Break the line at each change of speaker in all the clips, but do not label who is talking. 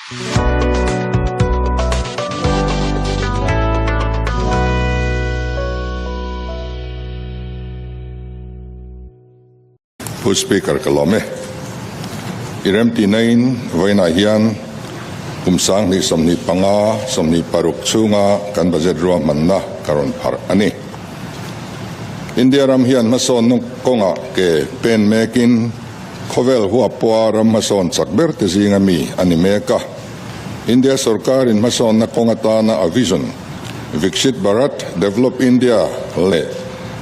Pu Speaker ka lawm e. I remtihna in vawiinah hian kum 2025, 26 chhunga kan budget ruahmanna ka rawn pharh a ni. India ram hian hmasawnna kawngah ke pen mekin khawvel huap pawha ram hmasawn chak ber te zinga mi a ni mek a. India sorkarin hmasawnna kawng atana a vision, Viksit Bharat, Develop India leh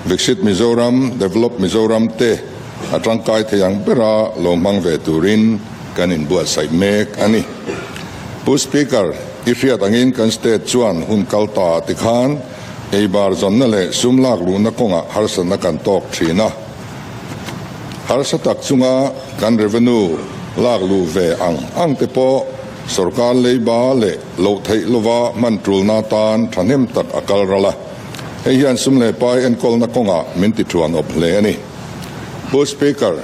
Viksit Mizoram, Develop Mizoram te a tangkai thei ang bera lo hmang ve turin kan inbuatsaih mek a ni. Pu Speaker, i hriat angin kan state chuan hun kal ta tikhan eibar zawnna leh sum lak luhna kawngah harsatna kan tawk thin a. Harsa tak chunga kan revenue lak luh ve ang ang te pawh sorkar leiba leh loh theih lova hman tulna atan thahnem tak a kal ral a. Hei hian sum leh pai enkawlna kawngah min ti thuan awp hle a ni. Pu Speaker,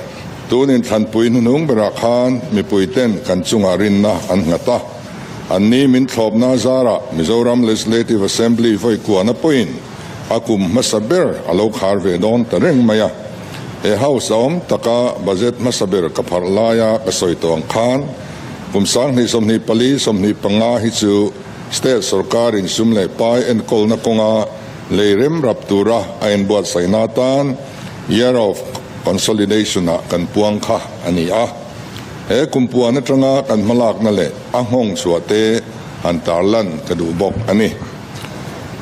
tun inthlanpui hnuhnung berah khan mipui ten kan chungah rinna an nghat a. Anni min thlawpna zarah Mizoram Legislative Assembly vawi kuahna pawhin a kum hmasa ber a lo khar ve dawn ta reng mai a. He House a awm taka budget hmasa ber ka pharh laia ka sawi tawh ang khan kum 2024, 25 hi chu state sorkarin sum leh pai enkawlna kawnga lei rem rap tura a inbuatsaihna atan Year of Consolidation ah kan puang kha a ni a. He kum puan atanga kan hmalakna leh a nghawng chhuah te han tarlan ka duh bawk a ni.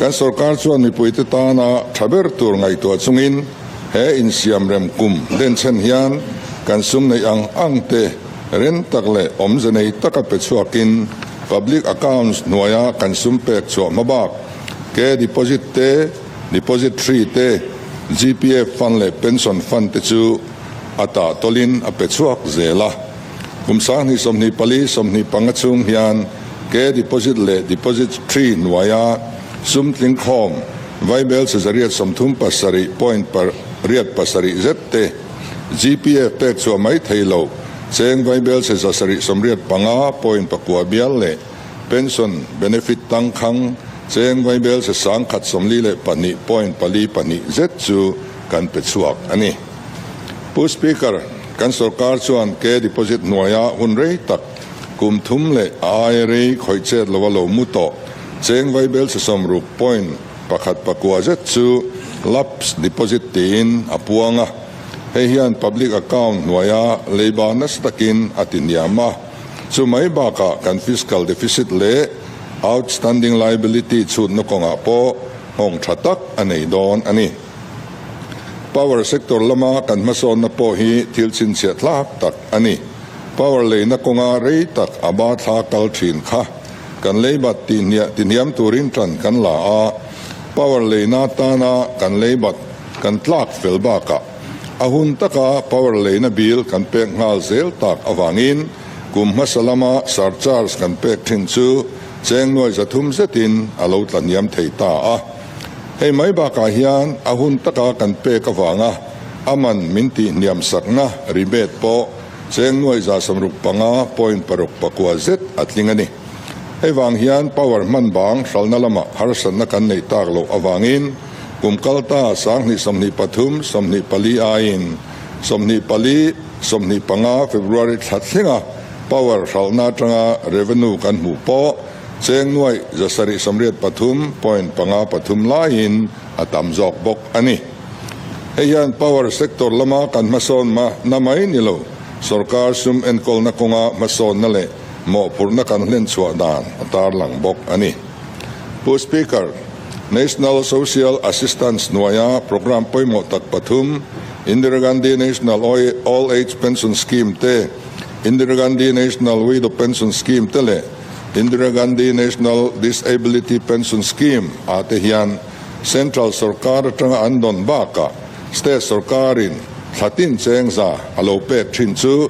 Kan sorkar chuan mipuite tana tha ber tur ngaihtuah chungin he insiamrem kum denchhen hian kan sum neih ang ang te ren tak leh awmze nei taka pe chhuakin public accounts hnuaia kan sum pek chhuah hma bak ke deposit te, depository te, GPF fund leh pension fund te chu a tah tawlin a pe chhuak zel a. Kum 2024, 25 chhung hian ke deposit leh depository hnuaia sum tling khawm vaibel chezariat 37 point pariat pasarih zet te GPF pek chhuah mai thei lo cheng vaibel che 785 point pakua bial leh pension benefit tangkhang cheng vaibel che 142 point pali pahnih zet chu kan pe chhuak a ni. Pu Speaker, kan sorkar chuan ke deposit hnuaia hun rei tak kum thum leh a aia rei khawih chet lova lo mu tawh cheng vaibel che 60 point pakhat pakua zet chu lapse deposit tiin a puang a. Hei hian public account hnuaia leiba nasa takin a ti hniam a. Chu mai bakah kan fiscal deficit leh outstanding liability chhutna kawngah pawh nghawng tha tak a nei dawn a ni. Power sector lama kan hmasawnna pawh hi thil chhinchhiah thlak tak a ni. Power leina kawnga rei tak a ba thla kal thin kha kan leibat tihniah tihniam turin tan kan la a, power leina tana kan leibat kan tlak fel bakah a hun taka power leina bill kan pek nghal zel tak avangin kum hmasa lama surcharge kan pek thin chu cheng nuai 300 zetin a lo tla hniam thei ta a. Hei mai bakah hian a hun taka kan pek avanga a man min tih hniam sakna rebate pawh cheng nuai 165 point paruk pakua zet a tling a ni. Hei vang hian power hman bang hralna lamah harsatna kan neih tak loh avangin kum kalta 2023, 24 aiin 24, 25 February thla thlenga power hralhna atanga revenue kan hmuh pawh cheng nuai 783 point panga pathum laiin a tam zawk bawk a ni. Hei hian power sector lama kan hmasawn ma na mai ni lo, sorkar sum enkawlna kawnga hmasawnna leh mawhphurhna kan hlen chhuah dan a tarlang bawk a ni. Pu Speaker, National Social Assistance hnuaia programme pawimawh tak pathum, Indira Gandhi National Old Age Pension Scheme te, Indira Gandhi National Widow Pension Scheme te leh Indira Gandhi National Disability Pension Scheme ah te hian Central sorkar atanga an dawn bakah State sorkarin thlatin cheng za a lo pek thin chu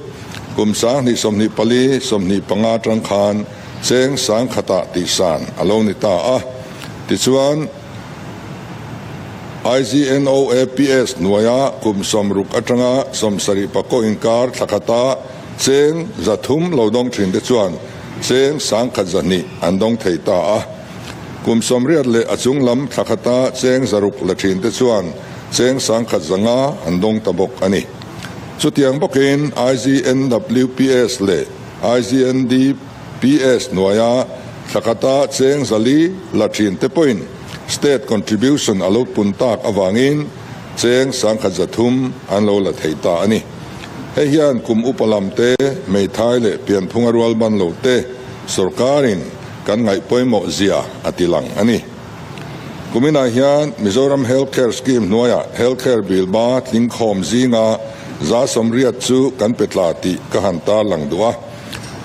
kum 2024, 25 atang khan cheng 1000 ah tihsan a lo ni ta a. Tichuan IGNOAPS hnuaia kum 60 atanga 70 pakaw inkar thla khata cheng 300 lo dawng thin te chuan cheng 1200 an dawng thei ta a. Kum 80 leh a chung lam thla khata cheng 600 la thin te chuan cheng 1500 an dawng ta bawk a ni. Chutiang bawkin IGNWPS leh IGNDPS hnuaia thla khata cheng 400 la thin te pawhin state contribution a lo pun tak avangin cheng 1300 an lo la thei ta a ni. Hei hian kum upa lam te, hmeithai leh pianphunga rual ban lo te sorkarin kan ngaih pawimawh zia a ti lang a ni. Kuminah hian Mizoram Health Care Scheme hnuaiah Health Care bill ba tling khawm zinga 80% chu kan pe tla tih ka han tarlang duh a.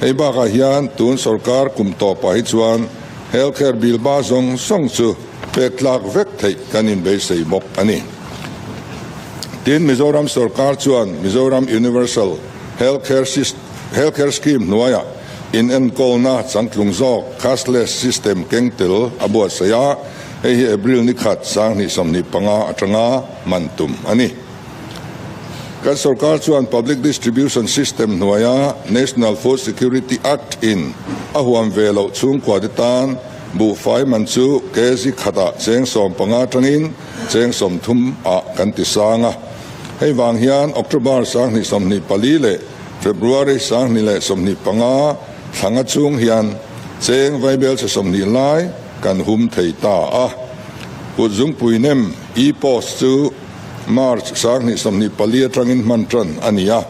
Hei bakah hian tun sorkar kum tawpah hi chuan Health Care bill ba zawng zawng chu pek tlak vek theih kan inbeisei bawk a ni. Tin, Mizoram sorkar chuan Mizoram Universal Health Care Health Care Scheme hnuaiah inenkawlna changtlung zawk cashless system keng tel a buatsaih a, hei hi April ni khat 2025 atanga man tum a ni. Kan sorkar chuan Public Distribution System hnuaia National Food Security Act in a huam ve loh chhungkua te tan buhfai man chu kg khatah cheng 15 atangin cheng 30 ah kan ti sang a. Hei vang hian October 2024 leh February 2025 thlanga chung hian cheng vaibel che 20 lai kan hum thei ta a. Kut zungpui nem e-post chu March 2024 atangin hman tan a ni a.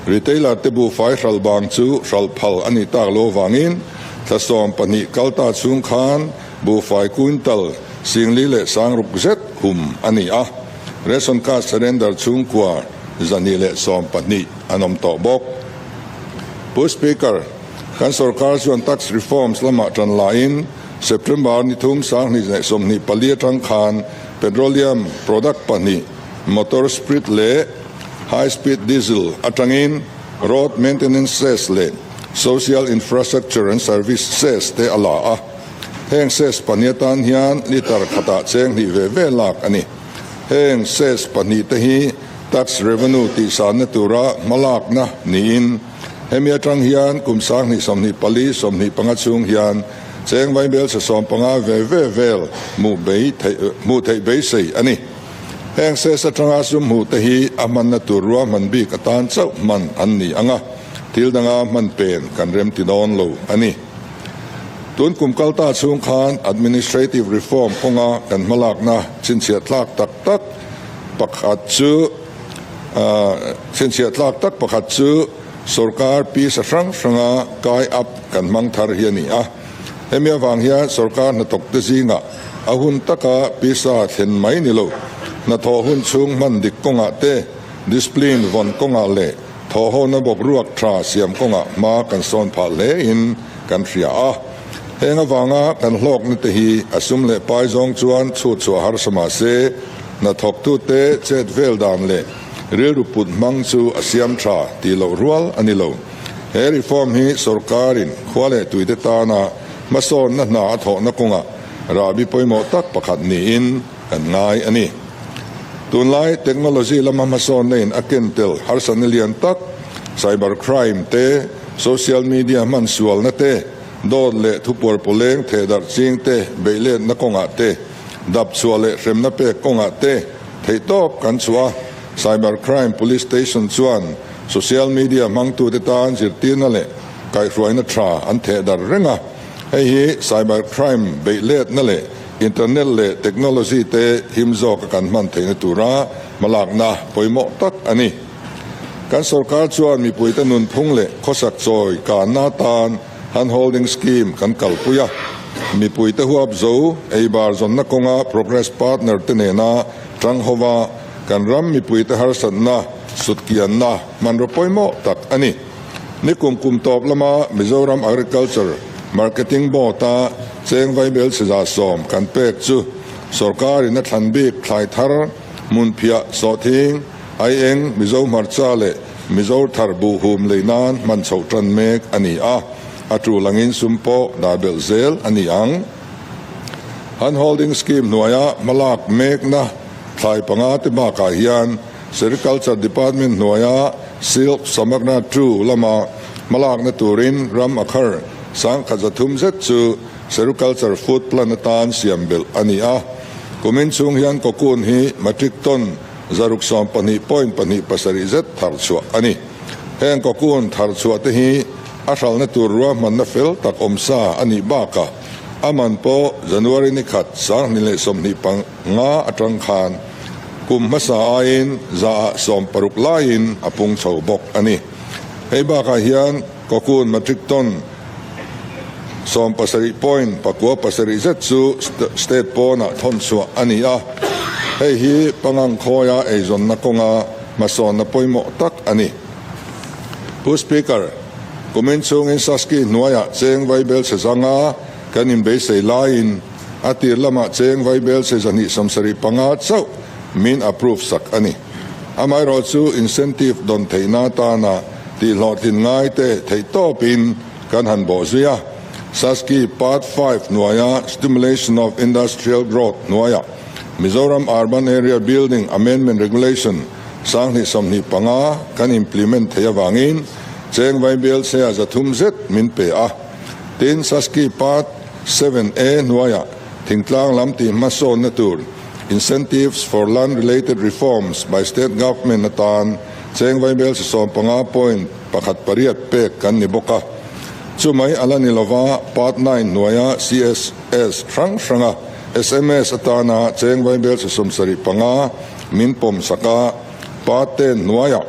Retailer te buhfai hral bang chu hral phal a ni tak lo wangin thla 12 kalta chung khan buhfai quintal 40 leh 60 zet hum a ni a. Ration card surrender chhungkua 212 an awm tawh bawk. Pu Speaker, kan sorkar chuan tax reforms lamah tan lain September ni thum 2024 atang khan petroleum product 2 motor spirit leh high speed diesel atangin road maintenance cess leh social infrastructure and service cess te a la a. Heng cess 2 atan hian liter khatah cheng 2 ve ve lak a ni. Heng cess 2 te hi tax revenue tih sanna tura hmalak na niin hemi atang hian kum 2024 25 chung hian cheng vaibel che 15 ve ve vel mu bei thei mu thei beisei a ni. Heng cess atanga sum hmu te hi a hmanna tur rua hman bik atan chauh hman an ni anga thil danga hman pen kan rem ti dawn lo a ni. Tun kum kalta chung khan administrative reform kawnga kan hmalakna chhinchhiah tlak tak tak pakhat chu chhinchhiah tlak tak pakhat chu sorkar pi sa hrang hranga kai up kan hmang thar hi a ni a. Hemi awang hian sorkar hnathawk te zinga a hun taka pi sa thlen mai ni lo. Hnathawh hun chung hman dik kawngah te discipline vawn kawngah leh thaw ho na bawk ruak tha siam kawngah hma kan sawn phah hle in kan hria a. Heng awanga kan hlawk na te hi a sum leh pai zawng chuan chhut chhuah har sama se hnathawk tu te chet vel dan leh rilru put hmang chu a siam tha ti loh rual a ni lo. He reform hi sorkarin khua leh tuite tana hmasawn na hna a thawh na kawngah rahbi pawimawh tak pakhat niin kan ngai a ni. Tunlai technology lama hmasawn na in a ken tel harsatna lian tak cyber crime te social media hman sual na te dawt leh thupuar pawleng theh darh ching te beihlet na kawngah te dap chhuah leh hremna pek kawngah te theih tawp kan chhuah a. Cyber crime police station chuan social media hmang tu te tan zirtirna leh kaihhruaina tha an theh dar reng a. Hei hi cyber crime beihlet na leh internet leh technology te him zawk a kan hman theihna tura hmalakna pawimawh tak a ni. Kan sorkar chuan mipui te nunphung leh khawsak chawi kanna tan hand holding scheme kan kalpui a. Mipui te huap zo eibar zawnna kawnga progress partner te nena tang hova kan ram mipui te harsatna sutkianna hmanraw pawimawh tak a ni. Ni kum kum tawp lama Mizoram Agriculture Marketing Board a cheng vaibel che 110 kan pek chu sorkarin a thlan bik thlai thar mun phiah sawhthing ai eng Mizo hmarcha leh Mizo thar bu hum leinan hman chho tan mek a ni a. A tu langin sum pawh dah belh zel a ni ang. Hand holding scheme hnuaia hmalak mek na thlai panga te bakah hian Sericulture Department hnuaia Silk Samagra 2 lama hmalak na turin ram a khar. 10,300 zet chu Sericulture Food Plan atan siam belh a ni a. Kumin chhung hian cocoon hi metric ton 612.27 zet thar chhuah a ni. Heng cocoon thar chhuah te hi a hralhna tur ruahmanna fel tak awm sa a nih bakah a man pawh January ni khat 2025 atang khan kum hmasa aiin 60% laiin a pung chho bawk a ni. Hei bakah hian cocoon metric ton 17.97 zet chu state pawnah thawn chhuah a ni a, hei hi pangang khawia eizawnna kawnga hmasawnna pawimawh tak a ni. Pu Speaker, kumin chhungin Saski hnuaiah cheng vaibel chhe zanga kan inbeisei laiin a tir lamah cheng vaibel chhe 275 chauh min approve sak a ni. Amaherawh chu incentive dawn theihna atana tihhlawhtlin ngaite theihtawpin kan han bawh zui a. Saski Part Five hnuaia Stimulation of Industrial Growth hnuaia Mizoram Urban Area Building Amendment Regulation 2025 kan implement thei avangin cheng vaibel chhea 300 zet min pe a. Tin, Saski Part Seven A hnuaia thingtlang lam tih hmasawnna tur Incentives for Land Related Reforms by State Government atan cheng vaibel chhe 15.18 pek kan ni bawk a. Chumai a la ni lova, Part Nine hnuaia CSS hrang hranga sms atana cheng vaibel chhe 75 min pawm sak a, Part Ten hnuaia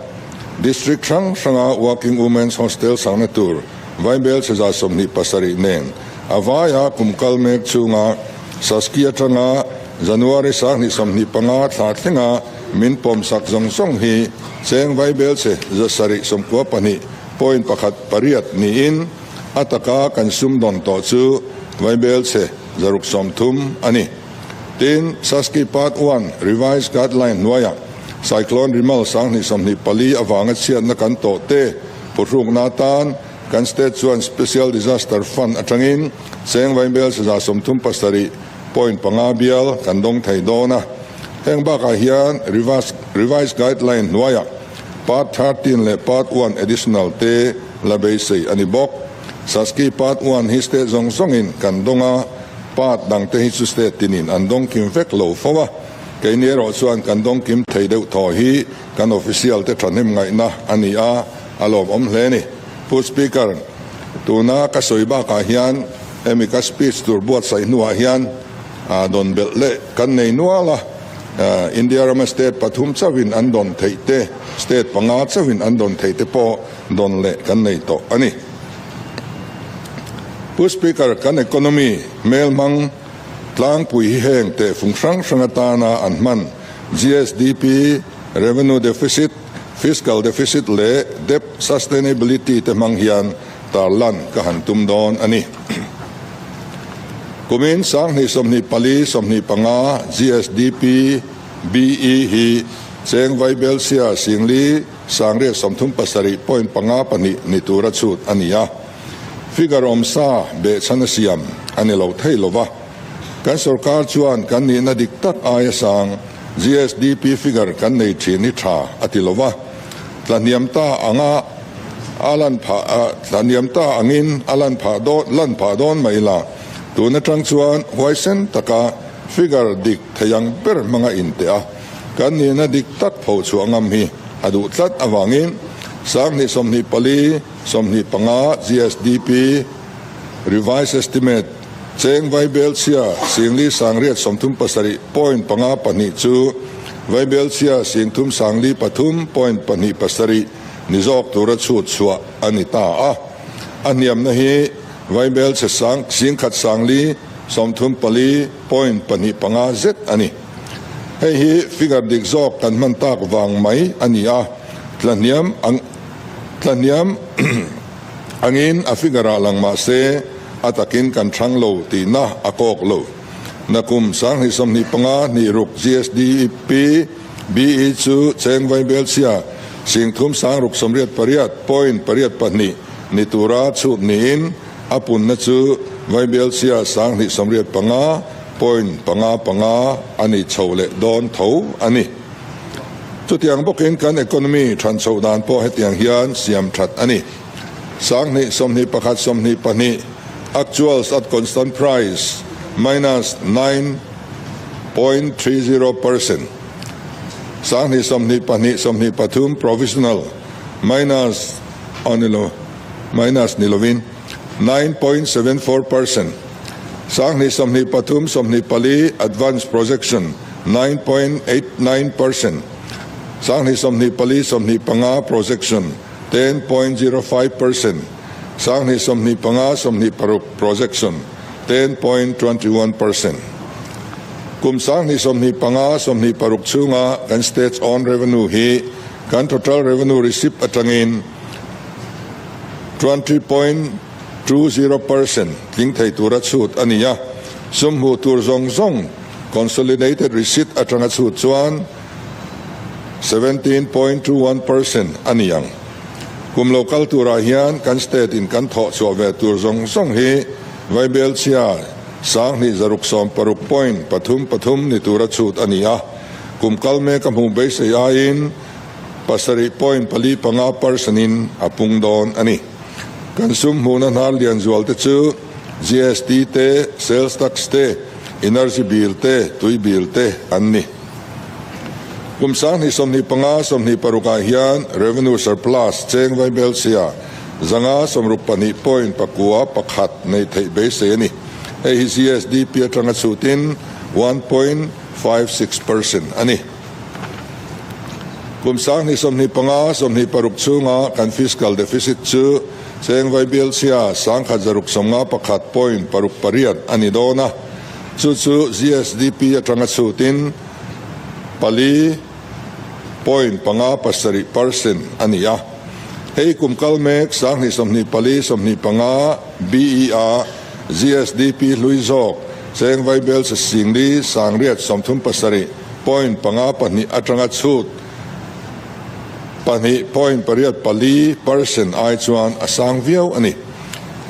District hrang hranga Working Women's Hostel sakna tur vaibel chhe 27 nen a vaia kum kal mek chhunga Saski atanga January 2025 thla thlenga min pawm sak zawng zawng hi cheng vaibel chhe 792.18 niin a taka kan sumdawn tawh chu vaibel chhe 630 a ni. Tin, Saski Part One Revised Guideline hnuaiah Cyclone Remal 2024 avanga chhiatna kan tawh te phuhrukna atan kan state chuan Special Disaster Fund atangin cheng vaibel chhe 37.5 bial kan dawng thei dawn a. Heng bakah hian Revised Guideline hnuaiah Part 13 leh Part One Additional te la beisei a ni bawk. Saski Part One hi state zawng zawngin kan dawng a, part dangte hi chu state tinin an dawng kim vek lo fo a. Keini erawh chuan kan dawng kim thei deuh thaw hi kan official te thahnem ngaihna a ni a, a lawmawm hle a ni. Pu Speaker, tuna ka sawi bakah hian hemi ka speech tur buatsaih hnuah hian dawn belh leh kan nei nual a. India rama state pathum chauhin an dawn theih te, state panga chauhin an dawn theih te pawh dawn leh kan nei tawh a ni. Pu Speaker, kan economy hmel hmang tlangpui hi heng tehfung hrang hrang atana an hman GSDP, revenue deficit, fiscal deficit leh debt sustainability te hmang hian tarlan ka han tum dawn a ni. Kumin 2024 25 GSDP BE hi cheng vaibel chhia singli 837.52 ni tura chhut a ni a. Figure awm sa behchhan a siam a ni lo thei lova. Kan sorkar chuan kan nihna dik tak aia sang GSDP figure kan nei thin hi tha a ti lova. Tlahniam ta anga a lan phah a, tlahniam ta angin a lan phah dawn lan phah dawn mai la. Tun atang chuan huaisen taka figure dik thei ang ber hmanga inteh a, kan nihna dik tak pho chhuah ngam hi a duh tlat avangin 2024 25 GSDP Revised Estimate cheng vaibel chhia 4,937.52 chu vaibel chhia 3,053.27 ni zawk tura chhut chhuah a ni ta a. A hniamna hi vaibel chhe sang 1,134.25 zet a ni. Hei hi figure dik zawk kan hman tak vang mai a ni a, tlahniam ang tlahniam angin a figure ah lang mah se a takin kan thlang lo tihna a kawk lo. Nakum 2025 hnih ruk GSDP BE chu cheng vaibel chhia 3,688.82 ni tura chhut niin a punna chu vaibel chhia 2,095.55 a ni chho leh dawn tho a ni. Chutiang bawkin kan economy than chhoh dan pawh hetiang hian siam that a ni. 2021 22 actuals at constant price minus 9.30%, 2022 23 provisional minus aw ni lo minus ni lovin 9.74%, 2023 24 advance projection 9.89%, 2024 25 projection 10.05%, 2025 26 projection 10.21%. Kum 2025 26 chhunga kan state's own revenue hi kan total revenue receipt atangin 20.20% tling thei tura chhut a ni a, sum hmuh tur zawng zawng consolidated receipt atanga chhut chuan 17.21% a ni ang. Kum lo kal turah hian kan state in kan thawh chhuah ve tur zawng zawng hi Vaibelchhia 26.33 ni tura chhut a ni a, kum kal mek a hmuh beisei aiin 7.45 percent in a pung dawn a ni. Kan sum hmuhna hnar lian zual te chu GST te, sales tax te, energy bill te, tui bill te an ni. Kum 2025 26 ah hian revenue surplus cheng Vaibelchhia 562.91 nei theih beisei a ni. Hei hi GSDP atanga chhutin 1.56% a ni. Kum 2025 26 chhunga kan fiscal deficit chu cheng Vaibelchhia 1651.68 a ni dawn a, chu chu GSDP atanga chhutin 4.57% a ni a. Hei kum kal mek 2024 25 BE a GSDP hlui zawk cheng Vaibelchhe 4,937.52 atanga chhut 2.84% ai chuan a sang viau a ni.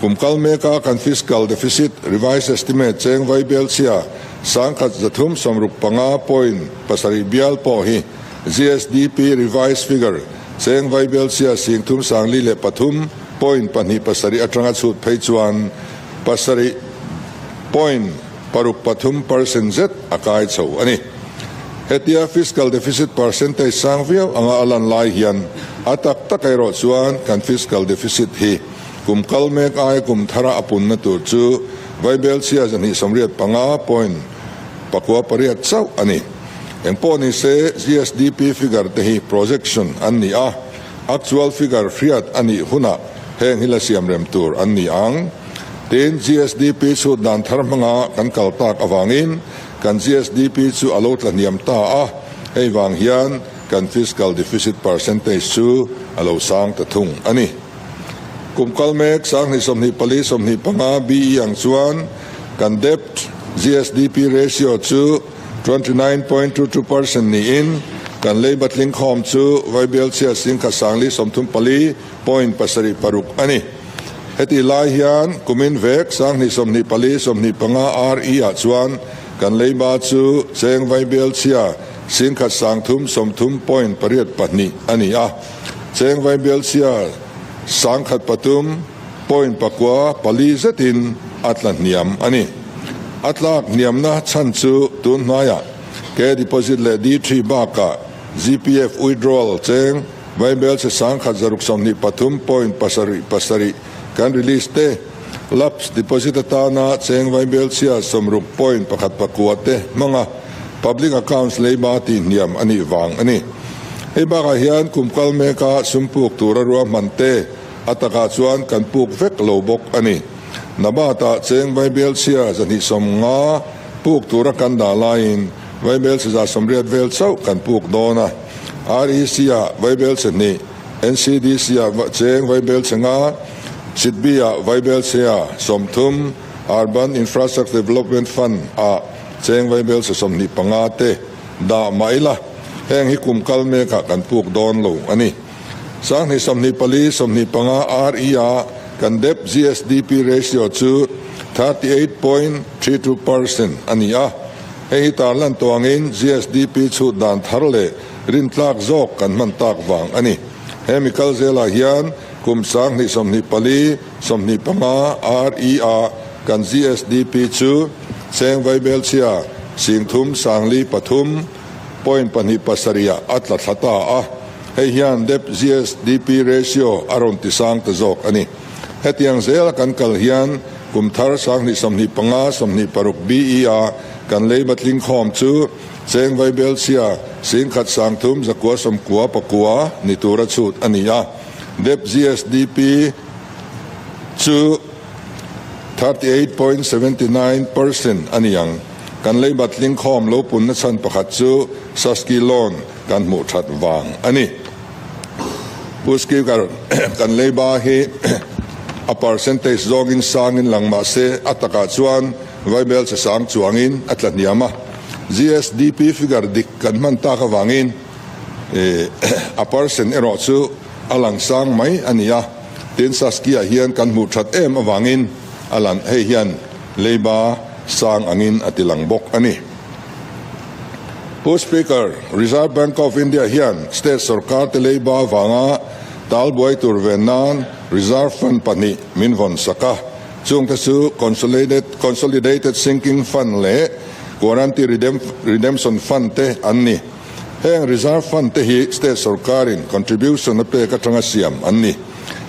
Kum kal meka kan fiscal deficit revised estimate cheng Vaibelchhia 1,365.7 bial pawh hi GSDP revised figure cheng Vaibelchhia 3,053.27 atanga chhut phei chuan 7.63% zet a kai chho a ni. Hetia fiscal deficit percentage sang viau anga a lan lai hian a tak tak erawh chuan kan fiscal deficit hi kum kal mek ai kum thara a punna tur chu Vaibelchhia 295.98 chauh a ni. Engpawh ni se GSDP figure te hi projection an ni a, actual figure hriat a nih hunah heng hi la siam rem tur an ni ang. Tin, GSDP chhut dan thar hmanga kan kal tak avangin kan GSDP chu a lo tla hniam ta a, hei vang hian kan fiscal deficit percentage chu a lo sang ta thung a ni. Kum kal mek 2024 25 BE ang chuan kan debt GSDP ratio chu 29.22% niin kan leiba tling khawm chu Vaibelchhia 1,434.76 a ni. Heti lai hian kumin vek 2024 25 RE ah chuan kan leiba chu cheng Vaibelchhia 1,330.82 a ni a, cheng Vaibelchhia 1,003.94 zetin a tla hniam a ni. A tlak hniamna chhan chu tun hnuaiah K deposit leh D3 bakah GPF withdrawal cheng Vaibelchhe 1,623.77 kan release te, lapse deposit atana cheng Vaibelchhia 60.19 te hmanga public accounts leiba tih hniam a nih vang a ni. Hei bakah hian kum kal meka sum puk tura ruahman te a takah chuan kan puk vek lo bawk a ni. Nabata cheng Vaibelchhia 250 puk tura kan dah laiin Vaibelchhe 180 vel chauh kan puk dawn a. REC ah Vaibelchhe hnih, NCDC ah cheng Vaibelchhe nga, SIDBI ah Vaibelchhia 30, Urban Infrastructure Development Fund ah cheng Vaibelchhe 25 te dah mah ila heng hi kum kal mekah kan puk dawn lo a ni. 2024 25 RE ah kan debt GSDP ratio chu 38.32% a ni a. Hei hi tarlan tuangin GSDP chhut dan thar leh rintlak zawk kan hman tak vang a ni. He mi kal zelah hian Kum 2024, 25 RE-a kan GSDP chu cheng vaibelchhia 10 sangli pathum point pahnih pasarih ah a tla thla ta a, hei hian debt GSDP ratio a rawn tisang ta zawk a ni. Hetiang zela kan kal hian kum thar 2025, 26 BE-a kan leiba tlingkhawm chu cheng vaibelchhia 10 sang thum zakua sawmkua pakua ni tura chhut a ni a, debt GSDP chu 38.79% a ni ang. Kan leiba tlingkhawm lo punna chhan pakhat chu Saski loan kan hmuh that vang a ni. Pu Speaker, kan leiba hi a percentage zawngin sangin lang mah se a takah chuan vaibel che sang chuangin a tla hniam a. GSDP figure dik kan hman tak avangin a percent erawh chu a lang sang mai a ni a. Tin, Saski-ah hian kan hmuh that em avangin a lan hei hian leiba sang angin a ti lang bawk a ni. Pu Speaker, Reserve Bank of India hian state sorkar te leiba avanga tal buai tur ven nan Reserve Fund pahnih min vawn sak a. Chungte chu Consolidated Sinking Fund leh Guarantee Redemption Fund te an ni. Heng Reserve Fund te hi state sorkarin contribution a pek atanga siam an ni.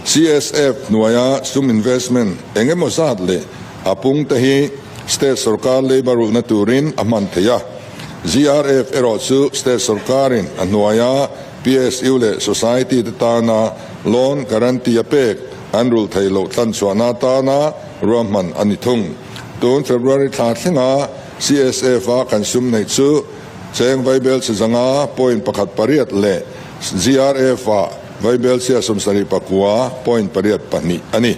CSF hnuaia sum investment eng emaw zat leh a pung te hi state sorkar leiba rulhna turin a hman thei a. GRF erawh chu state sorkarin a hnuaia PSU leh society te tana loan guarantee a pek an rulh theih loh tlanchhuahna atana ruahman a ni thung. Tun February thla thlenga CSF a kan sum neih chu cheng vaibelchhe zanga point pakhat pariat leh GRF ah vaibelchhia 79 point pariat pahnih a ni.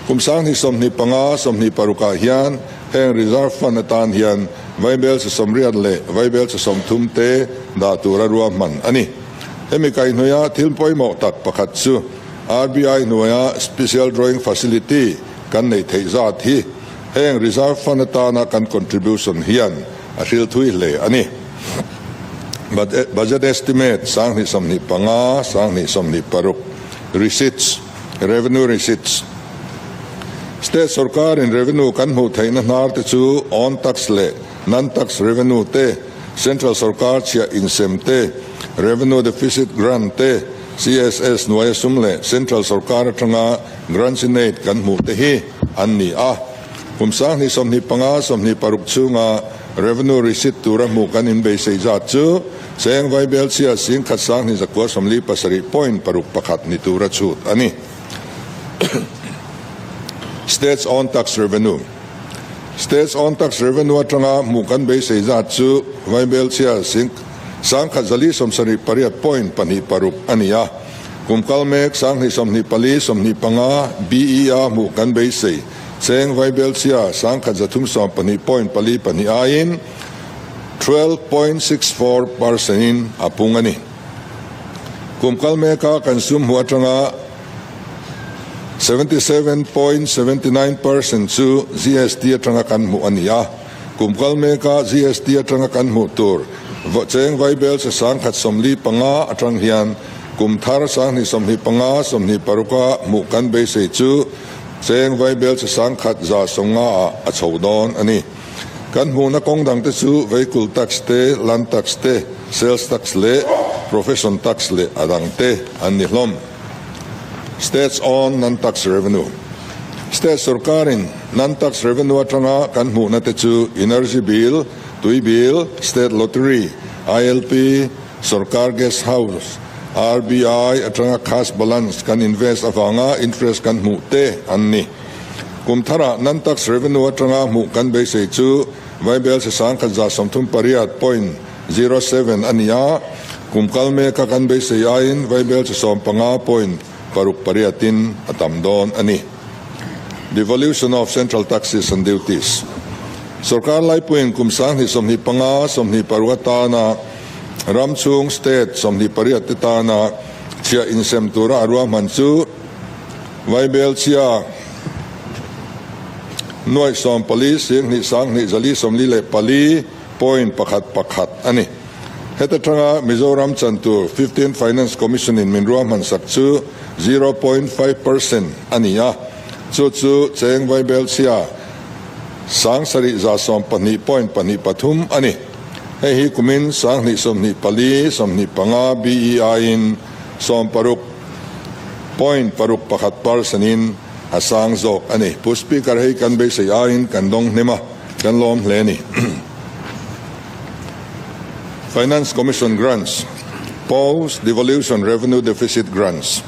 Kum 2025, 26 ah hian heng reserve fund atan hian vaibelchhe 80 leh vaibelchhe 30 te dah tura ruahman a ni. Hemi kaihhnawih a thil pawimawh tak pakhat chu RBI hnuaia special drawing facility kan neih theih zat hi heng reserve fund atana kan contribution hian a hril thui hle a ni. Budget estimate 2025, 2026 receipts, revenue receipts. State sorkarin revenue kan hmuh theihna hnar te chu own tax leh non-tax revenue te, central sorkar chhiah insem te, revenue deficit grant te, CSS hnuaia sum leh central sorkar atanga grants-in-aid kan hmuh te hi an ni a. Kum 2025, 26 chhunga revenue receipt tura hmuh kan inbeisei zat chu cheng vaibelchhia 10 sang hnih zakua 47 point paruk pakhat ni tura chhut a ni. States own tax revenue. States own tax revenue atanga hmuh kan beisei zat chu vaibelchhia 10 zali 78 point pahnih paruk a ni a. Kum kal mek 2024, 25 BE a hmuh kan beisei cheng vaibelchhia 1312 point pali pahnih aiin 12.64% in a pung a ni. Kum kal meka kan sum hmuh atanga 77.79% chu GST atanga kan hmuh a ni a. Kum kal meka GST atanga kan hmuh tur cheng vaibelchhe 1045 atang hian kum thar 2025, 26 a hmuh kan beisei chu cheng vaibelchhe 1150 ah a chho dawn a ni. Kan hmuhna kawng dang te chu vehicle tax te, land tax te, sales tax leh profession tax leh a dang te an ni hlawm. States own non-tax revenue. State sorkarin non-tax revenue atanga kan hmuhna te chu energy bill, tui bill, state lottery, ILP, sorkar guest house, RBI atanga cash balance kan invest avanga interest kan hmuh te an ni. Kum thara non-tax revenue atanga hmuh kan beisei chu vaibelchhe 1138 point 07 a ni a. Kum kal meka kan beisei aiin vaibelchhe 15 point paruk pariatin a tam dawn a ni. Devolution of central taxes and duties. Sorkar laipuiin kum 2025, 26 atana ram chhung state 28 te tana chhiah insem tura a ruahman chu vaibelchhia nuai 14 sing hnih sang hnih zali 44 point pakhat pakhat a ni. Heta tanga Mizoram chan tur 15 Finance Commission in min ruahman sak chu 0.5% a ni a, chu chu cheng vaibelchhia 7172.23 a ni. Hei hi kumin 2024, 25 BE aiin 60.61 percent in a sang zawk a ni. Pu Speaker, hei kan beisei aiin kan dawng hnem a, kan lawm hle a ni. Finance Commission Grants, Post Devolution Revenue Deficit Grants,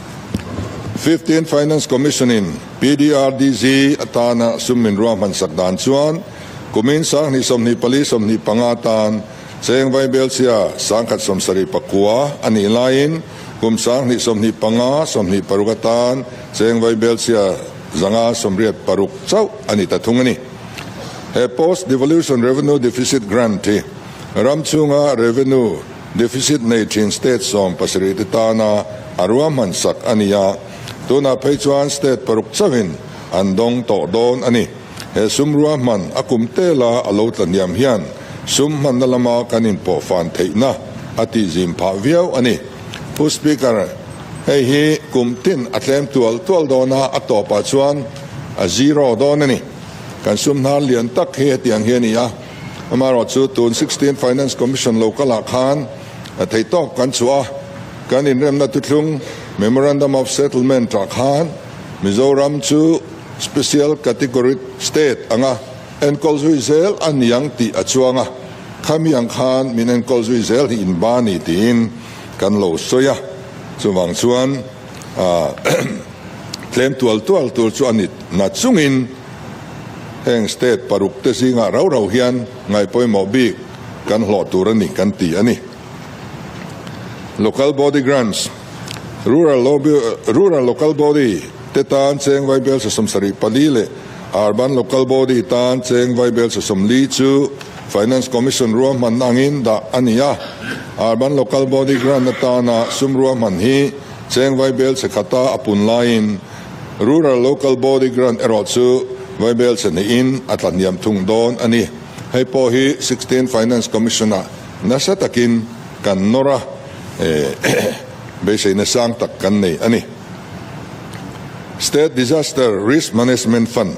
15 Finance Commission in PDRDG atana sum min ruahman sak dan chuan kumin 2024, 25 tan cheng vaibelchhia 179 a nih laiin kum 2025, 26 atan cheng vaibelchhia 586 chauh a ni ta thung a ni. He Post Devolution Revenue Deficit Grant hi ram chhunga revenue deficit nei thin state 17 te tana a ruahman sak a ni a, tunah phei chuan state paruk chauhin an dawng tawh dawn a ni. He sum ruahman a kum tela a lo tla hniam hian sum hmanna lama kan inpawh fan theihna a tihzim phah viau a ni. Pu Speaker, hei hi kum tin a tlem tual tual dawn a, a tawpah chuan a zero dawn a ni. Kan sum hnar lian tak hi hetiang hi a ni a, amaherawhchu tun 16 Finance Commission lo kalah khan thei tawk kan chhuah a, kan inremna thuthlung Memorandum of Settlement ah khan Mizoram chu Special Category State anga enkawl zui zel a niang tih a chuang a, khami ang khan min enkawl zui zel hi in ba ni tiin kan lo sawi a, chuvang chuan tlem tual tual tur chu a ni na chungin heng state paruk te zingah rau rau hian ngaihpawimawh bik kan hlawh tur a ni kan ti a ni. Local Body Grants, Rural Rural Local Body te tan cheng vaibel 74 leh Urban Local Body tan cheng vaibel 40 chu Finance Commission ruahman angin dah a ni a. Urban Local Body Grant atana sum ruahman hi cheng vaibel chhe khata a pun laiin Rural Local Body Grant erawh chu vaibel chhe hnihin a tla hniam thung dawn a ni. Hei pawh hi 16 Finance Commission ah nasa takin kan nawr a, beiseina sang tak kan nei a ni. State Disaster Risk Management Fund,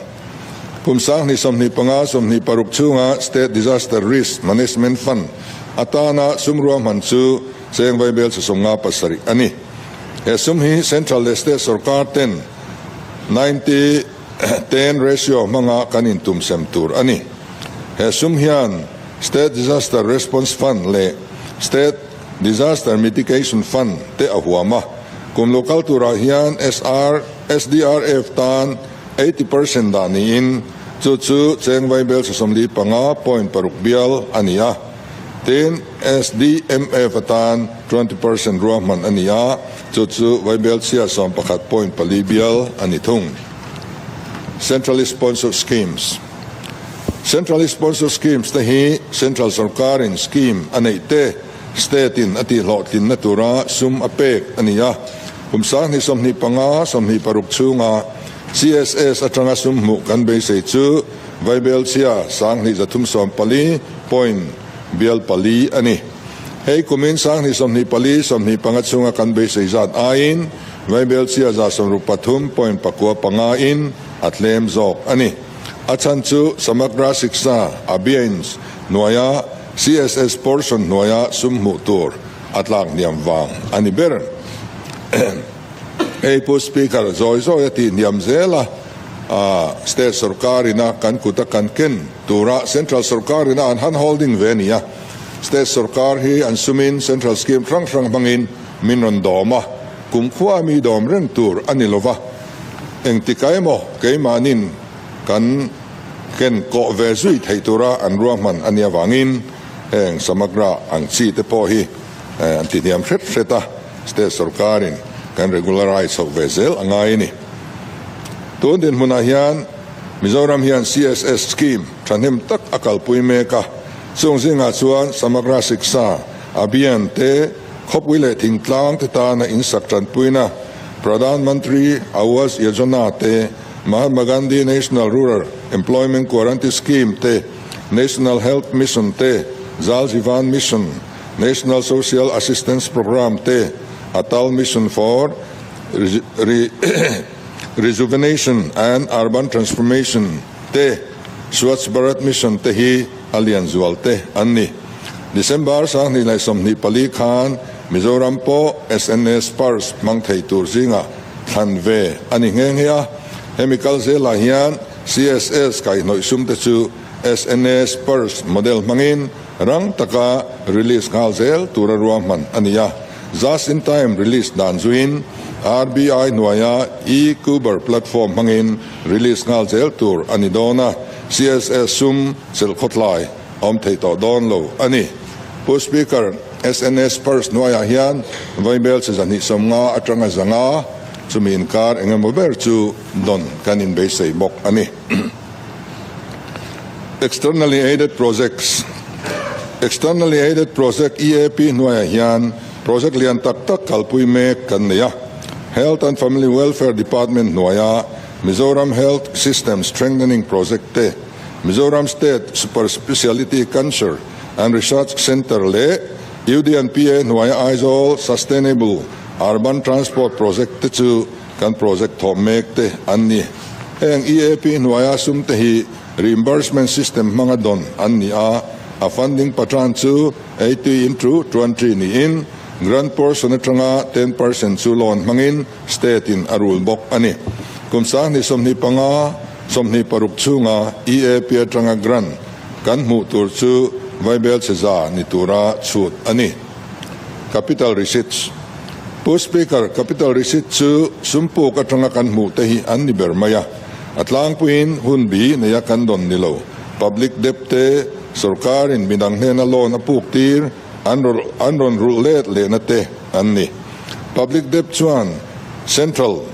Kum 2025, 26 chhunga State Disaster Risk Management Fund atana sum ruahman chu cheng vaibel chhe 57 a ni. He sum hi Central leh State sorkar ten 90, 10 ratio hmanga kan intum sem tur a ni. He sum hian State Disaster Response Fund leh State Disaster Mitigation Fund te a huam a. Kum lo kal turah hian SR, SDRF tan 80% dah niin chu chu cheng vaibel chhe 45.6 bial a ni a. Tin, SDMF atan 20% ruahman a ni a, chu chu vaibel chhia 11.4 bial a ni thung. Centrally Sponsored Schemes, Centrally Sponsored Schemes te hi Central sorkarin scheme a neih te state in a tihhlawhtlinna tura sum a pek a ni a. Kum 2025, 26 chhunga CSS atanga sum hmuh kan beisei chu vaibel chhia 2314 point bial pali a ni. Hei kumin 2024, 25 chhunga kan beisei zat aiin vaibel chhia 63.95 in a tlem zawk a ni. A chhan chu Samagra Shiksha Abhiyan hnuaia CSS portion hnuaia sum hmuh tur a tlak hniam vang a ni ber. Hei Pu Speaker, zawi zawi a tih hniam zel a, State sorkarina kan kuta kan ken tura Central sorkarina an hand holding ve a ni a. State sorkar hi an sumin Central scheme hrang hrang hmangin min rawn dawm a, kumkhua mi dawm reng tur a ni lova. Engtika emaw keimahnin kan ken kawh ve zui theih tura an ruahman a nih avangin heng Samagra ang chi te pawh hi an ti hniam hret hret a, State sorkarin kan regularize chhoh ve zel a ngai a ni. Tun dinhmunah hian Mizoram hian CSS scheme thahnem tak a kalpui mek a, chung zingah chuan Samagra Shiksha Abhiyan te, khawpui leh thingtlang te tana insak tanpuina, Pradhan Mantri Awas Yojana te, Mahatma Gandhi National Rural Employment Guarantee Scheme te, National Health Mission te, Jal Jeevan Mission, National Social Assistance Programme te, Atal Mission for Rejuvenation and Urban Transformation te, Swachh Bharat Mission te hi a lian zual te an ni. December 2024 khan Mizoram pawh SNS Purse hmang thei tur zingah thlan ve a ni nghe nghe a. Hemi kal zelah hian CSS kaihhnawih sum te chu SNS Purse model hmangin rang taka release nghal zel tura ruahman a ni a. Just in time release dan zuiin RBI hnuaia e-Kuber platform hmangin release nghal zel tur a ni dawn a, CSS sum chelh khawtlai a awm thei tawh dawn lo a ni. Pu Speaker, SNS Purse hnuaiah hian vaibel che 250 atanga 500 chumi inkar eng emaw ber chu dawn kan inbeisei bawk a ni. Externally Aided Projects Externally Aided Project, EAP, hnuaiah hian project lian tak tak kalpui mek kan nei a. Health and Family Welfare Department hnuaia Mizoram Health System Strengthening Project te, Mizoram State Super Speciality Cancer and Research Centre leh UDNPA hnuaia Aizawl Sustainable Urban Transport Project te chu kan project thawh mek te an ni. Heng EAP hnuaia sum te hi reimbursement system hmanga dawn an ni a, a funding pattern chu 80 into 20 niin grant portion atanga 10% chu loan hmangin state in a rul bawk a ni. Kum 2025, 26 chhunga EAP atanga grant kan hmuh tur chu vaibel che za ni tura chhut a ni. Capital receipts. Pu Speaker, Capital receipt chu sumpuk atanga kan hmuh te hi an ni ber mai a. A tlangpuiin hun bi neia kan dawn ni lo. Public debt te, sorkarin midang hnena loan a puk tir, an an rawn rulh let lehna te an ni. Public debt chuan Central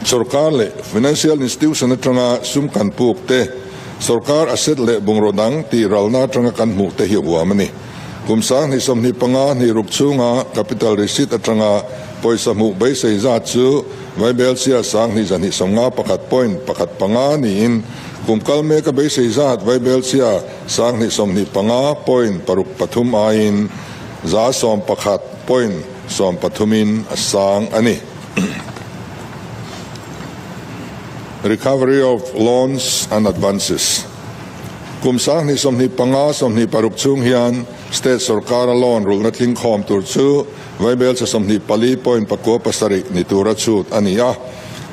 sorkar leh Financial Institution atanga sum kan puk te, sorkar asset leh bungraw dang tih ralna atanga kan hmuh te hi a huam a ni. Kum 2025 hnih ruk chhunga capital receipt atanga pawisa hmuh beisei zat chu Vaibelchhia 2251.15 niin kum kal meka beisei zat Vaibelchhia 2025.63 aiin 11.13 in a sang a ni. Recovery of loans and advances. Kum 2025, 26 chhung hian state sorkara loan rulhna tling khawm tur chu vaibelchhe 24.97 ni tura chhut a ni a.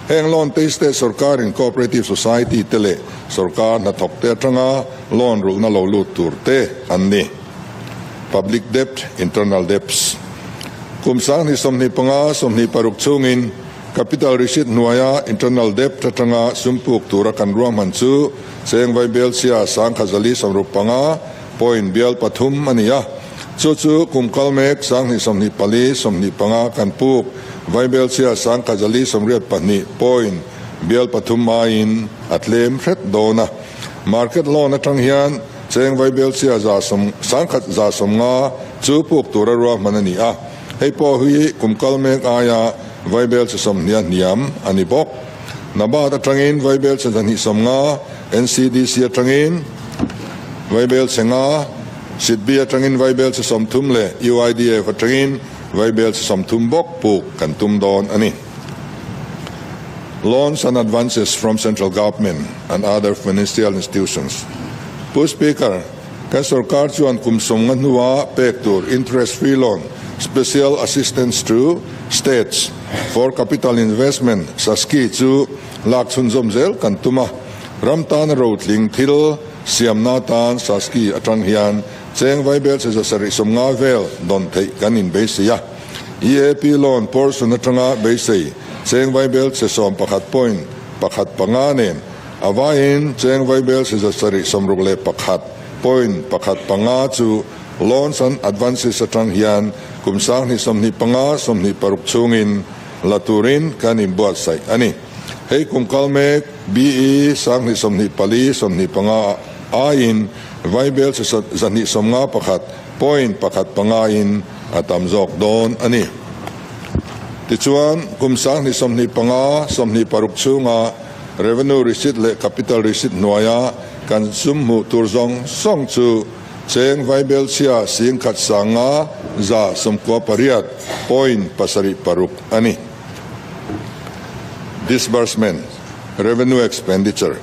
Heng loan te hi state sorkarin cooperative society te leh sorkar hnathawk te atanga loan rulhna lo lut tur te an ni. Public debt, internal debts. Kum 2025, 26 chhungin Capital receipt hnuaia internal debt atanga sum puk tura kan ruahman chu cheng vaibelchhia 1465.3 a ni a. Chu chu kum kal mek 2024, 25 kan puk vaibelchhia 482.3 aiin a tlem hret dawn a. Market loan atang hian cheng vaibelchhia za sawm 1150 chu puk tura ruahman a ni a. Hei pawh hi kum kal mek aia vaibel che 20 a hniam a ni bawk. NABARD atangin vaibel che 250, NCDC atangin vaibel che 5, SIDBI atangin vaibel che 30 leh UIDF atangin vaibel che 30 bawk puk kan tum dawn a ni. Loans and advances from central government and other financial institutions. Pu Speaker, Kan sorkar chuan kum 50 hnua pek tur interest free loan, Special Assistance to States for Capital Investment, SASCI, chu lak chhunzawm zel kan tum a. Ram tana rotling thil siamna tan SASCI atang hian cheng vaibel che 750 vel dawn theih kan inbeisei a. EAP loan portion atanga beisei cheng vaibel che 11.15 nen A vaiin cheng vaibel che 761.15 chu loans and advances atang hian kum 2025, 26 chhungin la turin kan inbuatsaih a ni. Hei kum kal mek BE 2024, 25 aiin vaibel che 251.15 in a tam zawk dawn a ni. Tichuan, kum 2025, 26 chhunga Revenue receipt leh capital receipt hnuaia kan sum hmuh tur zawng zawng chu cheng vaibelchhia 1,998.76 a ni. Disbursement, Revenue Expenditure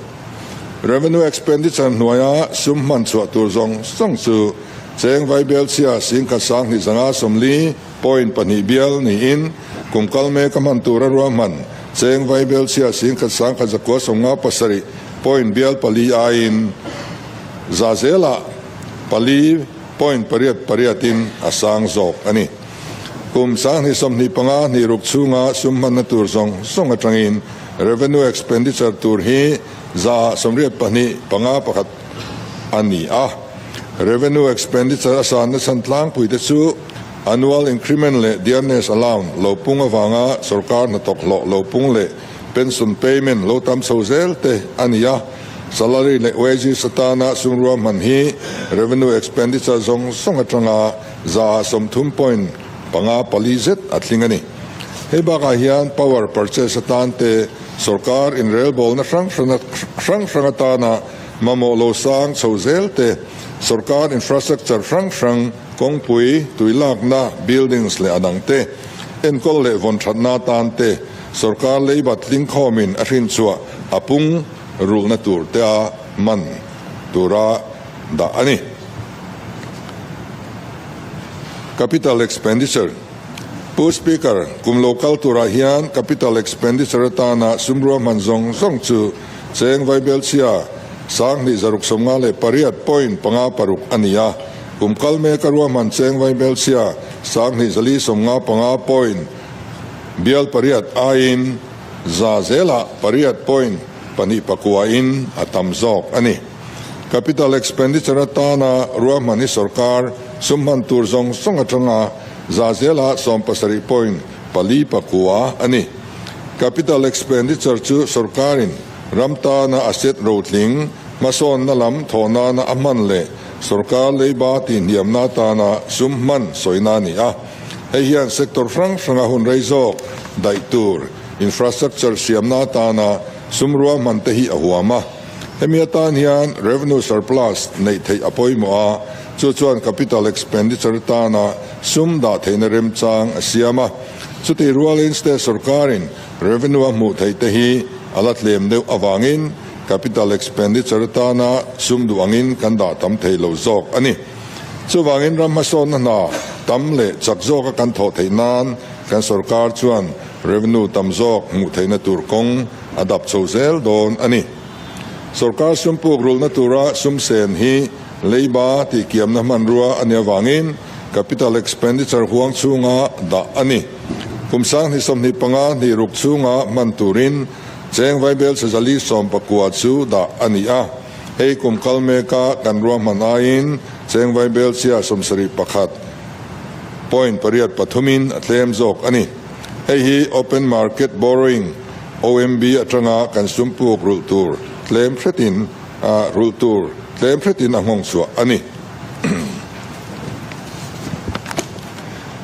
Revenue Expenditure hnuaia sum hman chhuah tur zawng zawng chu cheng Vaibelchhia singkhat sanghnih zanga 40 point pahnih bial niin kum kal mek a hman tura ruahman cheng Vaibelchhia singkhat sangkhat zakua 57 point bial pali aiin za zelah pali point pariat pariatin a sang zawk a ni. Kum 2025 hnih ruk chhunga sum hmanna tur zawng zawng atangin revenue expenditure tur hi 82 panga pakhat a ni a. Revenue expenditure a sanna chhan tlangpui te chu annual increment leh dearness allowance lo pung avanga sorkar hnathawk hlawh lo pung leh pension payment lo tam chho zel te a ni a. Salary leh wages atana sum ruahman hi revenue expenditure zawng zawng atanga 30 point panga pali zet a tling a ni. Hei bakah hian power purchase atan te sorkar inrelbawlna hrang hrang hrang atana mamawh lo sang chho zel te, sorkar infrastructure hrang hrang, kawngpui, tuilakna, buildings leh a dang te, enkawl leh vawn thatna atan te sorkar leibat tlingkhawmin a hrinchhuah a pung rulhna tur te a man tura dah a ni. Capital Expenditure, Pu Speaker, kum lo kal turah hian Capital Expenditure atana sum ruahman zawng zawng chu cheng Vaibelchhia 2698 point panga paruk a ni a, kum kal meka ruahman cheng Vaibelchhia 2495 point bial pariat aiin za zelah pariat point pahnih pakuain a tam zawk a ni. Capital Expenditure atana ruahman hi sorkar sum hman tur zawng zawng atanga za zela 70 point pali pakua a ni. Capital Expenditure chu sorkarin ram tana asset rotling hmasawnna lam thawhnana a hman leh sorkar leiba tihhniamna atana sum hman sawina a ni a. Hei hian sector hrang hranga hun rei zawk daih tur infrastructure siamna atana sum ruahman te hi a huam a. Hemi atan hian revenue surplus neih theih a pawimawh a, chu chuan capital expenditure atana sum dah theihna remchang a siam a. Chutih rualin state sorkarin revenue a hmuh theih te hi a la tlem deuh avangin capital expenditure atana sum duh angin kan dah tam thei lo zawk a ni. Chuvangin ram hmasawnna hna tam leh chak zawka kan thawh theih nan kan sorkar chuan revenue tam zawk hmuh theihna tur kawng a dap chho zel dawn a ni. Sorkar sum puk rulna tura sum sen hi leiba tihkiamna hmanrua a nih avangin capital expenditure huang chhunga dah a ni. Kum 2025 hnih ruk chhunga hman turin cheng Vaibel chhe 419 chu dah a ni a. Hei kum kal meka kan ruahman aiin cheng Vaibel chhia 71 point pariat pathumin a tlem zawk a ni. Hei hi open market borrowing, OMB, atanga kan sum puk rulh tur tlem hretin a rulh tur tlem hretin a nghawng chhuah a ni.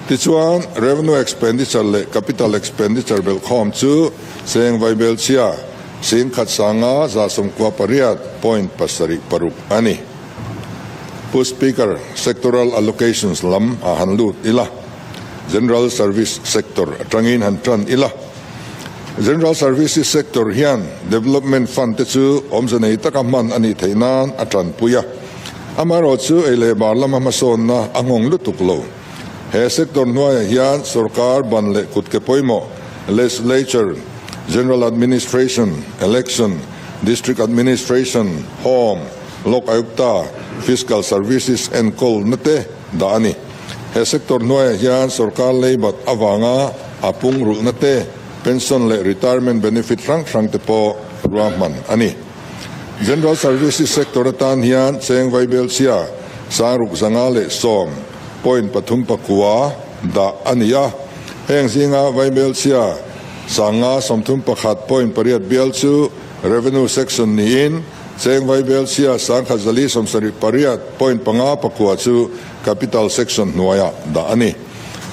Tichuan, revenue expenditure leh capital expenditure belhkhawm chu cheng Vaibel chhia 1,198 point pasarih paruk a ni. Pu Speaker, sectoral allocations lam ah han lut ila, General Service sector atangin han tan ila. General Services sector hian Development Fund te chu awmze nei taka hman a nih theih nan a tanpui a. Amaherawh chu ei leh bar lama hmasawnna a nghawng lutuk lo. He sector hnuaiah hian sorkar ban leh kut ke pawimawh, Legislature, General Administration, Election, District Administration, Home, Lok Ayukta, Fiscal Services enkawlna te dah a ni. He sector hnuaiah hian sorkar leibat avanga a pung rulhna te, pension leh retirement benefit hrang hrang te pawh ruahman a ni. General Services sector atan hian cheng Vaibel chhia 610 point pathum pakua dah a ni a. Heng zinga Vaibel chhia 531 point pariat bial chu revenue section niin cheng Vaibel chhia 1478 point panga pakua chu capital section hnuaiah dah a ni.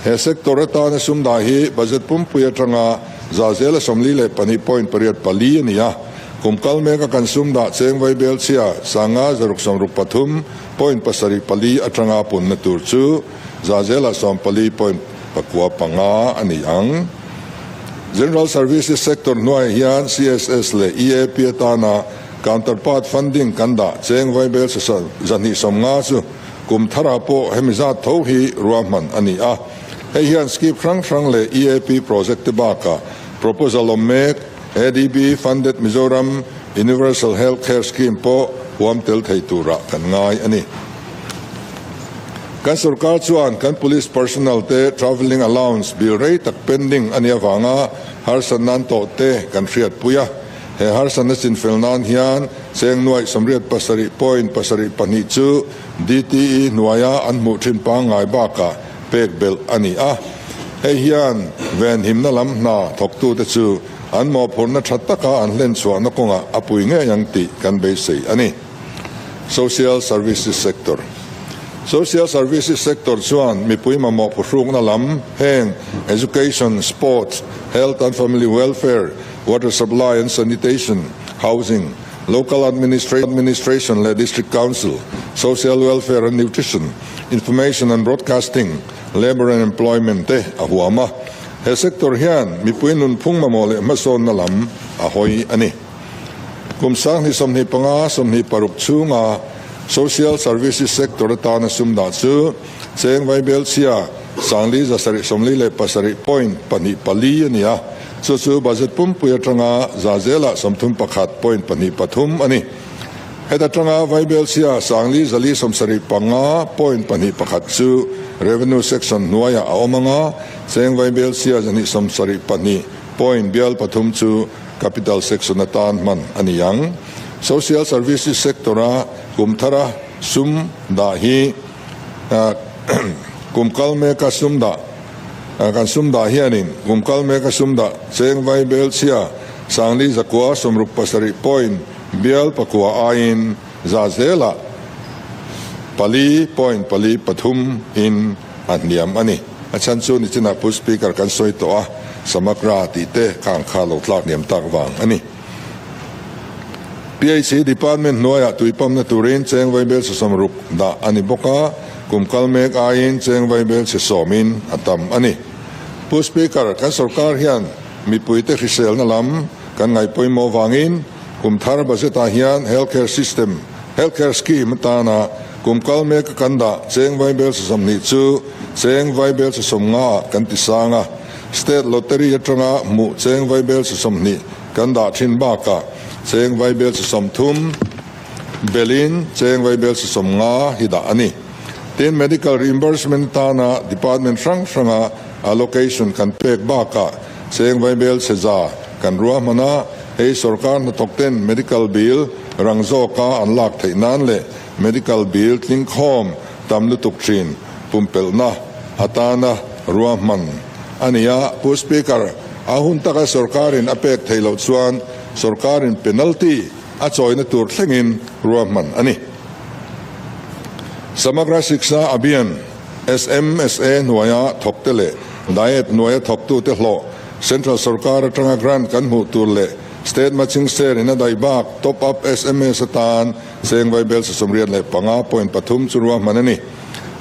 He sector atana sum dah hi budget pumpui atanga za zela 42 point pariat pali a ni a. Kum kal meka kan sum dah cheng Vaibel chhia 563 point pasarih pali atanga punna tur chu za zela 14 point pakua panga a ni ang. General Services Sector hnuaiah hian CSS leh EAP atana counterpart funding kan dah cheng vaibel 250 chu kum tharah pawh hemi zat tho hi ruahman a ni a. Hei hian scheme hrang hrang leh EAP project te bakah proposal awm mek ADB funded Mizoram Universal Health Care Scheme pawh huam tel thei turah kan ngai a ni. Kan sorkar chuan kan police personnel te travelling allowance bill rei tak pending a nih avanga harsatna an tawh te kan hriatpui a. He harsatna chinfel nan hian cheng nuaih 87.72 chu DTE hnuaia an hmuh thin pangngai bakah pek belh a ni a. Hei hian venhimna lam hna thawktute chu an mawhphurhna tha taka an hlenchhuahna kawngah a pui ngei ang tih kan beisei a ni. Social Services Sector Social Services Sector chuan mipui mamawh phuhrukna lam heng Education, Sports, Health and Family Welfare, Water Supply and Sanitation, Housing, Local Administration leh District Council, Social Welfare and Nutrition, Information and Broadcasting, Labour and Employment te a huam a. He sector hian mipui nunphung mamawh leh hmasawnna lam a hawi a ni. Kum 2025, 26 chhunga Social Services sector atana sum dah chu cheng vaibelchhia 5747.24 a ni a, chu chu budget pumpui atanga za zelah 31.23 a ni. Heta tanga vaibelchhia 5475.21 chu Revenue section hnuaiah a awm anga, cheng vaibelchhia 272 point bial pathum chu Capital section atan hman a ni ang. Social Services sector-a kum thara sum dah hi kum kal meka sum dah kan sum dah hianin kum kal meka sum dah cheng vai bel chhia 4967 point bial pakua aiin za zelah 4.43 in a hniam a ni. A chhan chu nichinah Pu Speaker kan sawi tawh a, Samagra tih te kha ang kha lo tlak hniam tak vang a ni. PHE Department hnuaiah tui pamna turin cheng vaibel 60 dah a ni bawk a, kum kal mek aiin cheng vaibel 10 in a tam a ni. Pu Speaker, kan sorkar hian mipuite hriselna lam kan ngaihpawimawh vangin kum thar budget ah hian healthcare system, healthcare scheme atana kum kal mek a kan dah cheng vaibel 20 chu cheng vaibel 50 ah kan ti sang a, state lottery atanga hmuh cheng vaibel 20 kan dah thin bakah cheng vaibel 30 belin cheng vaibel 50 hi dah a ni. Tin, medical reimbursement atana department hrang hranga allocation kan pek bakah cheng vaibel 100 kan ruahman a, hei sorkar hnathawk ten medical bill rang zawka an lak theih nan leh medical bill tling khawm tam lutuk thin pumpelhna atana ruahman a ni a. Pu Speaker, a hun taka sorkarin a pek theih loh chuan sorkarin penalty a chawina tur thlengin ruahman a ni. Samagra Shiksha Abhiyan, SMSA, hnuaia thawkte leh DIET hnuaia thawktute hlawh Central sorkar atanga grant kan hmuh tur leh State matching share in a daih bak top up SMS atan cheng vaibel 85.3 chu ruahman a ni.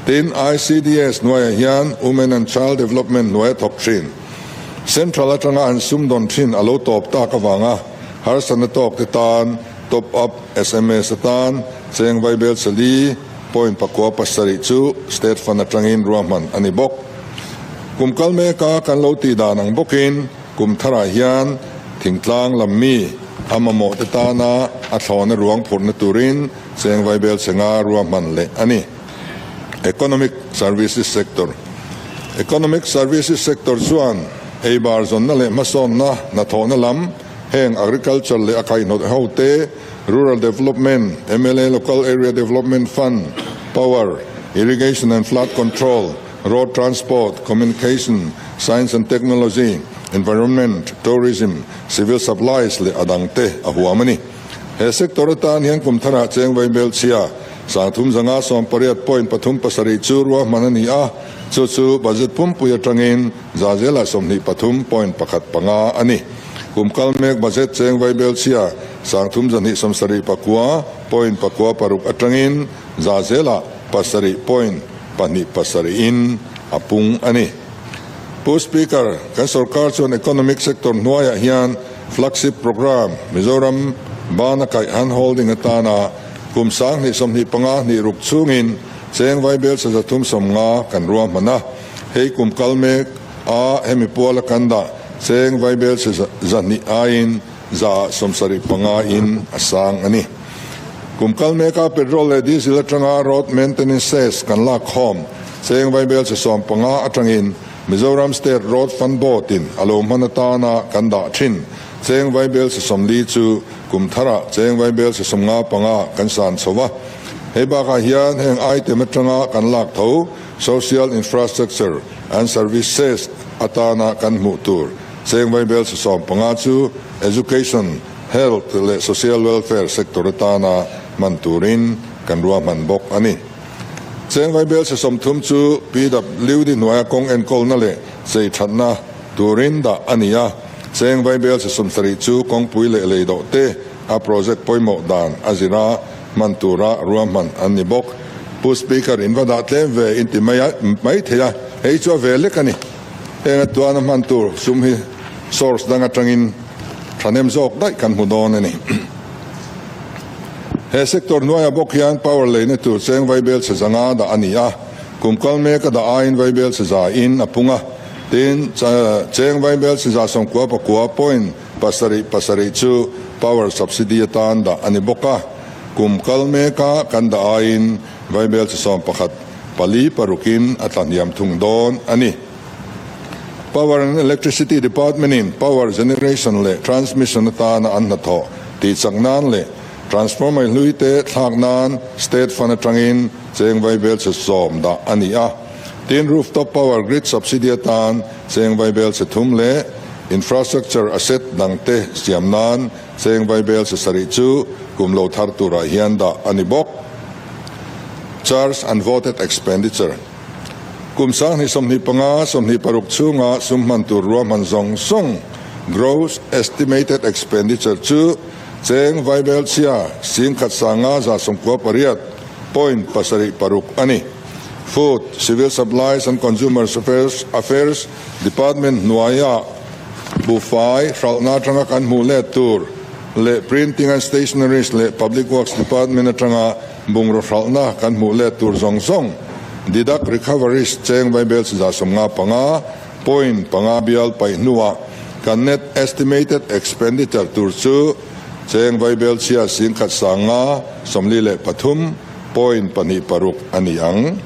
Tin, ICDS hnuaiah hian Women and Child Development hnuaia thawk thin Central atanga an sum dawn thin a lo tawp tak avanga harsatna tawk te tan top up SMS atan cheng vaibel 4.97 chu State Fund atangin ruahman a ni bawk. Kum kal meka kan lo tih dan ang bawkin kum tharah hian thingtlang lam mi a mamawh te tana a thlawna ruang phurhna turin cheng vaibel 5 ruahman leh a ni. Economic Services Sector Economic Services Sector chuan eibar zawnna leh hmasawnna hnathawhna lam heng agriculture leh a kaihhnawt ho te, Rural Development, MLA Local Area Development Fund, Power, Irrigation and Flood Control, Road Transport, Communication, Science and Technology, Environment, Tourism, Civil Supplies leh a dang te a huam a ni. He sector atan hian kum tharah cheng vaibel chhia 3518.37 chu ruahman a ni a, chu chu budget pumpui atangin za zelah 23.15 a ni. Kum kal mek budget cheng vaibel chhia 3279.96 atangin za zelah 7.27 in a pung a ni. Pu Speaker, kan sorkar chuan economic sector hnuaiah hian flagship programme Mizoram bana kaih handholding atana kum 2025 hnih ruk chhungin cheng vaibel 350 kan ruahman a. Hei kum kal mek a hemi puala kan dah cheng vaibel 200 aiin 75% in a sang a ni. Kum kal meka petrol leh diesel atanga road maintenance cess kan lak khawm cheng vaibel 15 atangin Mizoram State Road Fund Board in a lo hman atana kan dah thin cheng vaibel 40 chu kum thara cheng vaibel 55 kan san chhowa. Hei bakah hian heng item atanga kan lak tho social infrastructure and services atana kan hmuh tur cheng vaibel 15 chu education, health leh social welfare sector atana hman turin kan ruahman bawk a ni. Cheng vaibel 30 chu PWD hnuaia kawng enkawlna leh chei thatna turin dah a ni a. Cheng vaibel 70 chu kawngpui leh lei dawh te a project pawimawh dan a zira hman tura ruahman an ni bawk. Pu Speaker, in va dah tlem ve in ti mai mai thei a, hei chu a ve lek a ni. Heng atuana hman tur sum hi source dang atangin thahnem zawk daih kan hmu dawn a ni. He sector hnuaia bawk hian power leina tur cheng vaibel 500 dah a ni a, kum kal mek a dah aiin vaibel 100 in a pung a. Tin, cheng vaibel 99.77 chu power subsidy atan dah a ni bawk a, kum kal meka kan dah aiin vaibel 11 pali parukin a tlahniam thung dawn a ni. Power and Electricity Department in power generation leh transmission atana an hnathawh tihchak nan leh transformer hlui te thlak nan state fund atangin cheng vaibel 10 dah a ni a. Tin, rooftop power grid subsidy atan cheng vaibel 3 leh infrastructure asset dang te siam nan cheng vaibel 7 chu kum lo thar turah hian dah a ni bawk. Charge and voted expenditure. Kum 2025 26 chhunga sum hman tur ruahman zawng zawng gross estimated expenditure chu cheng vaibel chhia 1,198.76 a ni. Food, Civil Supplies and Consumer Affairs, Affairs Department hnuaia buhfai hralhna atanga kan hmuh let tur leh Printing and Stationeries leh Public Works Department atanga bungraw hralhna kan hmuh let tur zawng zawng deduct recoveries cheng vaibel 195.5 bial paih hnuah kan net estimated expenditure tur chu cheng vaibel chhia 1,153.26 a ni ang.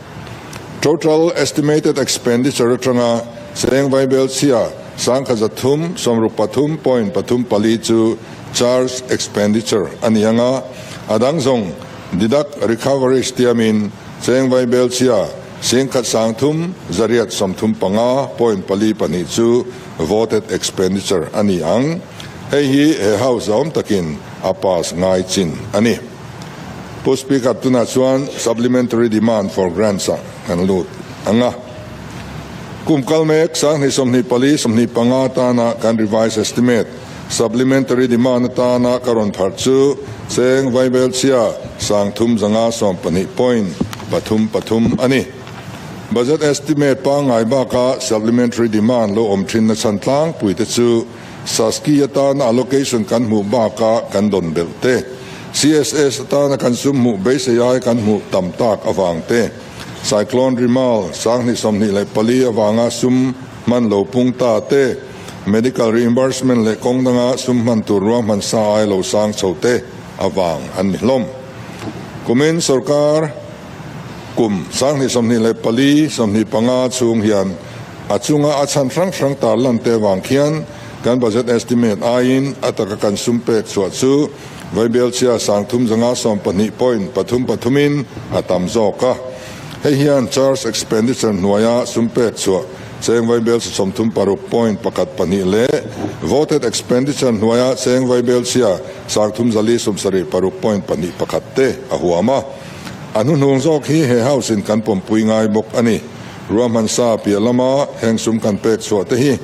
Total estimated expenditure atanga cheng vaibel chhia 1,363.34 chu charge expenditure a ni anga, adang zawng deduct recoveries tiamin cheng vaibel chhia 1,335.42 chu voted expenditure a ni ang. Hei hi he house awm takin a pass ngai chin a ni. Pu Speaker, tunah chuan supplementary demand for grants ah kan lut anga. Kum kal mek 2024 25 atana kan revised estimate supplementary demand atana ka rawn pharh chu cheng vaibel chhia 3,512.33 a ni. Budget estimate pangngai baka supplementary demand lo awm thin na chhan tlangpui te chu SASCI atana allocation kan hmuh baka kan dawn belh te, CSS atana kan sum hmuh beisei ai kan hmuh tam tak awang te, Cyclone Remal 2024 awanga sum hman lo pung ta te, medical reimbursement leh kawng danga sum hman tur ruahman sa ai lo sang chho te awang an ni hlawm. Kumin sorkar kum 2024 25 chhung hian a chunga a chhan hrang hrang tar lan te awang khian kan budget estimate aiin ataka kan sum pek chhuah chu vaibel chhia 3,512.33 in a tam zawk a. Hei hian charge expenditure hnuaia sum pek chhuah cheng vaibel 36.12 leh voted expenditure hnuaia cheng vaibel chhia 3,376.21 te a huam a. A hnuhnung zawk hi he house in kan pawmpui ngai bawk a ni. Ruahman sa piah lama heng sum kan pek chhuah te hi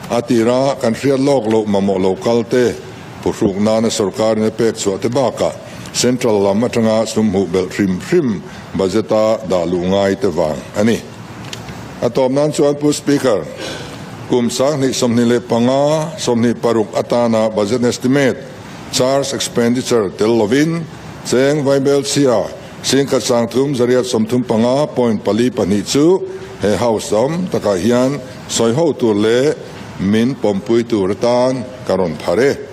a tira kan hriat lawk loh mamawh lo kal te phuhruk nana sorkarin a pek chhuah te bakah central lam atanga sum hmuh belh hrim hrim budget a dah luh ngai te vang a ni. A tawp nan chuan Pu Speaker, Kum 2025, 26 atana budget estimate, charge expenditure tel lovin cheng vaibel chhia 1335.42 chu he House awm takah hian sawi ho tur leh min pawmpui tur atan ka rawn phar e.